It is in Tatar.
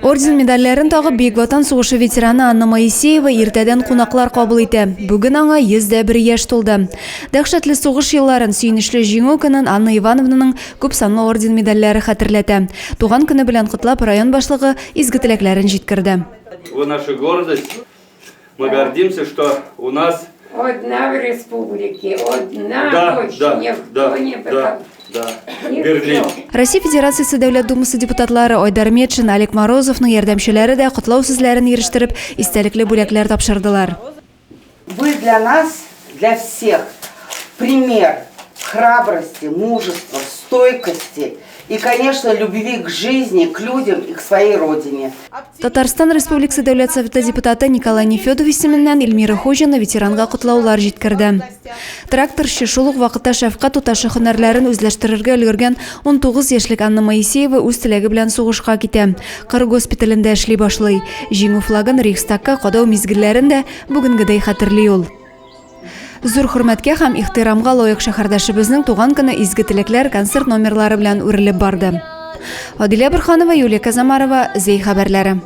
Орден медальләрен тагып Бөек Ватан сугышы ветераны Анна Моисеева иртәдән кунаклар кабул итә. Бүген аңа 101 яшь тулды. Дәһшәтле сугыш елларын, сөенечле Җиңү көнен Анна Ивановнаның күп санлы орден медальләре хәтерләтә. Туган көне белән котлап, район башлыгы изге теләкләрен җиткерде. Вы наша гордость. Мы гордимся, что у нас... Одна в республике, одна да, дочь, да, никто да, не да, да. Берлин. Россия Федерациясе Дәүләт Думасы депутатлары Айдар Метшин, Олег Морозовның ярдәмчеләре дә котлау сүзләрен ирештереп, истәлекле бүләкләр тапшырдылар. Вы для нас, для всех, пример храбрости, мужества, стойкости и, конечно, любви к жизни, к людям и к своей родине. Татарстан Республикасы Дәүләт Советы депутаты Николай Нефедов исеменнән Эльмира Хуҗина ветеранга котлаулар җиткерде. Тракторчы, шул ук вакытта шәфкать туташы һөнәрләрен үзләштерергә өлгергән 19 яшьлек Анна Моисеева үз теләге белән сугышка китә. Кыр госпиталендә эшли башлый. Җиңү флагын Рейхстагка кадау мизгелләрен дә бүгенгедәй хәтерли ул. Зур хөрмәткә һәм ихтирамга лаек шәһәрдәшебезнең туган көне изге теләкләр, концерт номерлары белән үрелеп барды. Адилә Борханова, Юлия Казамарова, Зәй хәбәрләре.